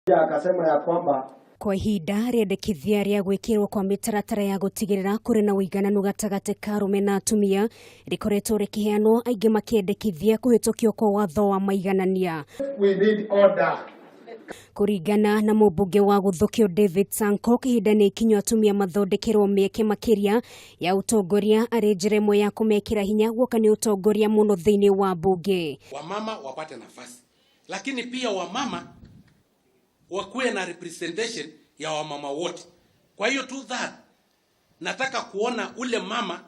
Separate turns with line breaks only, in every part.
Akasema ya kwamba
Kwa ihinda rĩendekithia rĩa gwĩkĩrwo kwa mĩtaratara ya gũtigĩrĩra kũrĩ na ũigananu gatagatĩ ka arũme na atumia rĩkoretwo rĩkĩheanwo, aingĩ makĩendekithia kũhĩtũkio kwa watho wa maiganania.
We need order.
Kũringana na mũmbunge wa Gũthũkio David Sankok, ihinda nĩ ikinyu atumia mathondekerwo mĩeke makĩria ya ũtongoria arĩ njĩra ĩmwe ya kũmekĩra hinya guoka nĩ ũtongoria mũno thĩinĩ wa mbunge.
Wamama wapate nafasi, lakini pia wamama wakuwe na representation ya wamama wote. Kwa hiyo tu that nataka kuona ule mama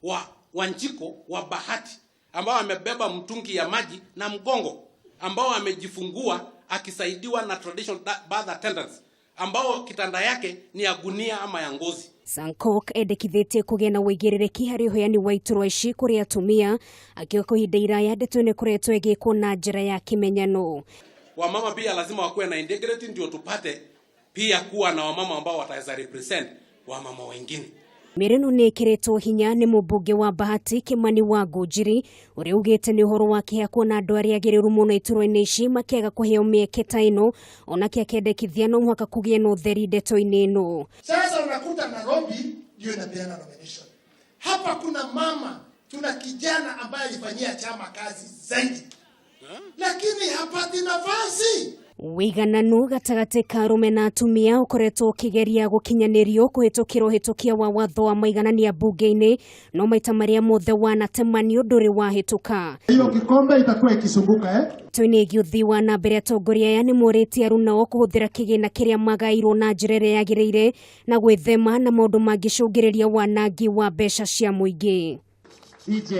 wa Wanjiko wa Bahati ambao amebeba mtungi ya maji na mgongo, ambao amejifungua akisaidiwa na traditional birth attendants, ambao kitanda yake ni ya gunia ama ya ngozi.
Sankok endekithĩtie kũgĩa na ũigĩrĩrĩki harĩ ũheani wa iturwa ici kũrĩ atumia, akiuga kwa ihinda iraya ndeto ĩno ĩkoretwo ĩgĩkwo na njĩra ya kĩmenyano.
Wamama pia lazima wakuwe na integrity ndio tupate pia kuwa na wamama ambao wataweza represent wamama wengine.
Mĩario ĩno nĩ ĩkĩrĩtwo hinya nĩ mũmbunge wa Bahati Kimani wa Ngũnjiri, ũrĩa ugĩte nĩ ũhoro wa kĩeha kuona andũ arĩa agĩrĩru mũno iturwa-inĩ ici makĩaga kũheo mĩeke ta ĩno, onake akĩendekithia no mũhaka kũgĩe na ũtheri ndeto-inĩ ĩno.
Sasa unakuta Nairobi ndio inapeana nomination. Hapa kuna mama, tuna kijana ambaye alifanyia chama kazi zaidi, lakini hapati nafasi.
Wĩigananu gatagatĩ ka arũme na atumia ũkoretwo ũkĩgeria gũkinyanĩrio kũhĩtũkĩra ũhĩtũkia wa watho wa maiganania mbunge-inĩ, no maita marĩa mothe wanatemanio ndũrĩ wahĩtũka.
Hiyo kikombe itakuwa ikizunguka, eh?
Ndeto-inĩ ĩgiĩ ũthii wa na mbere, atongoria aya nĩ morĩtie arunao kũhũthĩra kĩgĩna kĩrĩa magaĩirwo na njĩra ĩrĩa yagĩrĩire na gwĩthema na maũndũ mangĩcũngĩrĩria wanangi wa mbeca cia mũingĩ.
DJ.